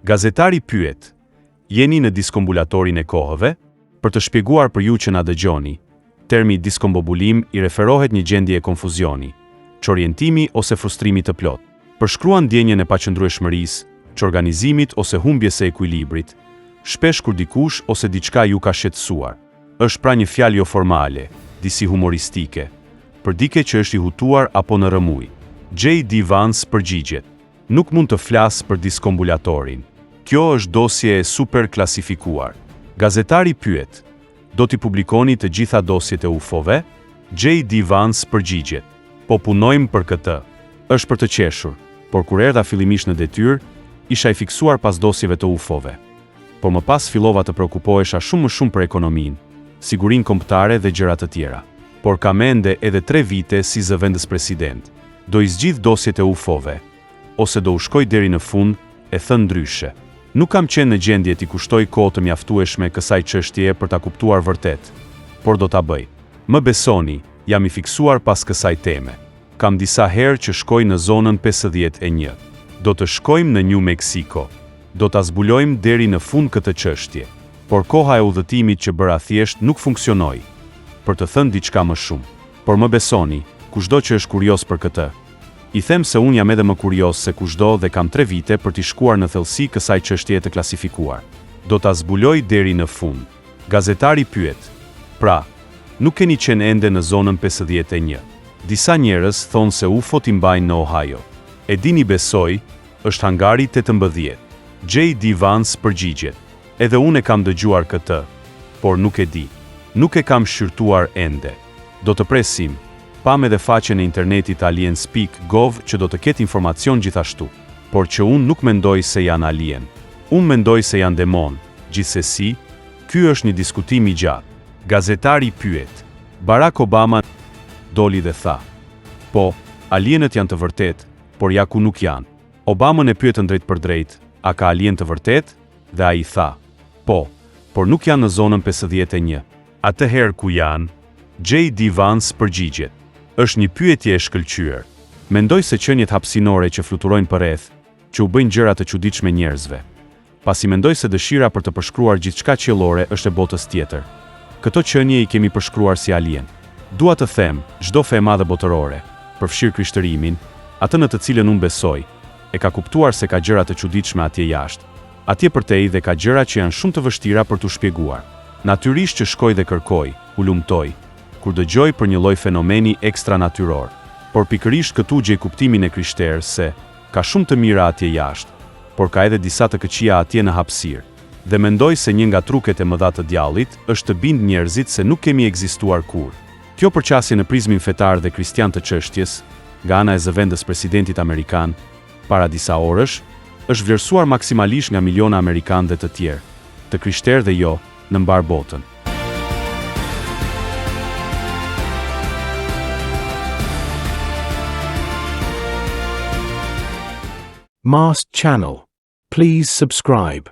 Gazetari pyet, Jeni në diskombulatorin e kohëve? Për të shpjeguar për ju që na dëgjoni, termi diskombobulim i referohet një gjendjeje konfuzioni, çorientimi ose frustrimi të plotë. Përshkruan ndjenjën e paqëndrueshmërisë, çorganizimit ose humbjes së ekuilibrit, shpesh kur dikush ose diçka ju ka shqetësuar. Është pra një fjalë joformale, disi humoristike, për dikë që është i hutuar apo në rrëmujë. JD Vance përgjigjet, Nuk mund të flas për diskombulatorin. Kjo është dosje e super klasifikuar. Gazetari pyet, Do t'i publikoni të gjitha dosjet e UFO-ve? JD Vance përgjigjet, Po punojmë për këtë. Është për të qeshur, por kur erdha fillimisht në detyrë, isha i fiksuar pas dosjeve të UFO-ve. Por më pas fillova të preokupohesha shumë më shumë për ekonominë, sigurinë kombëtare dhe gjëra të tjera. Por kam ende edhe tre vite si zëvendëspresident. Do i zgjidh dosjet e UFO-ve, ose do u shkoj deri në fund, e thënë ndryshe. Nuk kam qenë në gjendje t'i kushtoj kohë të mjaftueshme kësaj çështjeje për ta kuptuar vërtet, por do ta bëj. Më besoni, jam i fiksuar pas kësaj teme. Kam disa herë që shkoj në zonën 51. Do të shkojmë në New Mexico. Do ta zbulojmë deri në fund këtë çështje. Por koha e udhëtimit që bëra thjesht nuk funksionoi, për të thënë diçka më shumë. Por më besoni, kushdo që është kurioz për këtë, i them se unë jam edhe më kurioz se kushdo dhe kam tre vite për t'i shkuar në thellësi kësaj çështjeje të klasifikuar. Do ta zbuloj deri në fund. Gazetari pyet, Pra, nuk keni qenë ende në zonën 51. Disa njerëz thonë se UFO-t i mbajnë në Ohio. E dini besoj, është hangari 18. JD Vance përgjigjet, Edhe unë e kam dëgjuar këtë, por nuk e di. Nuk e kam shqyrtuar ende. Do të presim. Pamë edhe faqen e internetit aliens pikë gov që do të ketë informacion gjithashtu. Por që unë nuk mendoj se janë alien. Unë mendoj se janë demonë, gjithsesi, ky është një diskutim i gjatë. Gazetari pyet. Barack Obama doli dhe tha, Po, alienët janë të vërtetë, por ja ku nuk janë. Obamën e pyetën drejtpërdrejt, a ka alienë të vërtetë? Dhe ai tha, Po, por nuk janë në zonën 51. Atëherë ku janë? JD Vance përgjigjet, Është një pyetje e shkëlqyer. Mendoj se qeniet hapësinore që fluturojnë përreth, që u bëjnë gjëra të çuditshme njerëzve. Pasi mendoj se dëshira për të përshkruar gjithçka qiellore është e botës tjetër. Këto qenie i kemi përshkruar si alien. Dua të them, çdo fe e madhe botërore, përfshirë krishtërimin, atë në të cilën unë besoj, e ka kuptuar se ka gjëra të çuditshme atje jashtë, atje përtej dhe ka gjëra që janë shumë të vështira për t'u shpjeguar. Natyrisht që shkoj dhe kërkoj, hulumtoj, kur dëgjoj për një lloj fenomeni ekstranatyror. Por pikërisht këtu gjej kuptimin e krishterë se, ka shumë të mira atje jashtë, por ka edhe disa të këqija atje në hapësirë. Dhe mendoj se një nga truket e mëdha të djallit është të bindë njerëzit se nuk kemi ekzistuar kurrë. Kjo përqasje në prizmin fetar dhe kristian të çështjes, nga ana e zëvendës presidentit amerikan, para disa orësh, është vlerësuar maksimalisht nga miliona amerikanë dhe të tjerë, të krishterë dhe jo, në mbarë botën. Mast Channel. Please subscribe.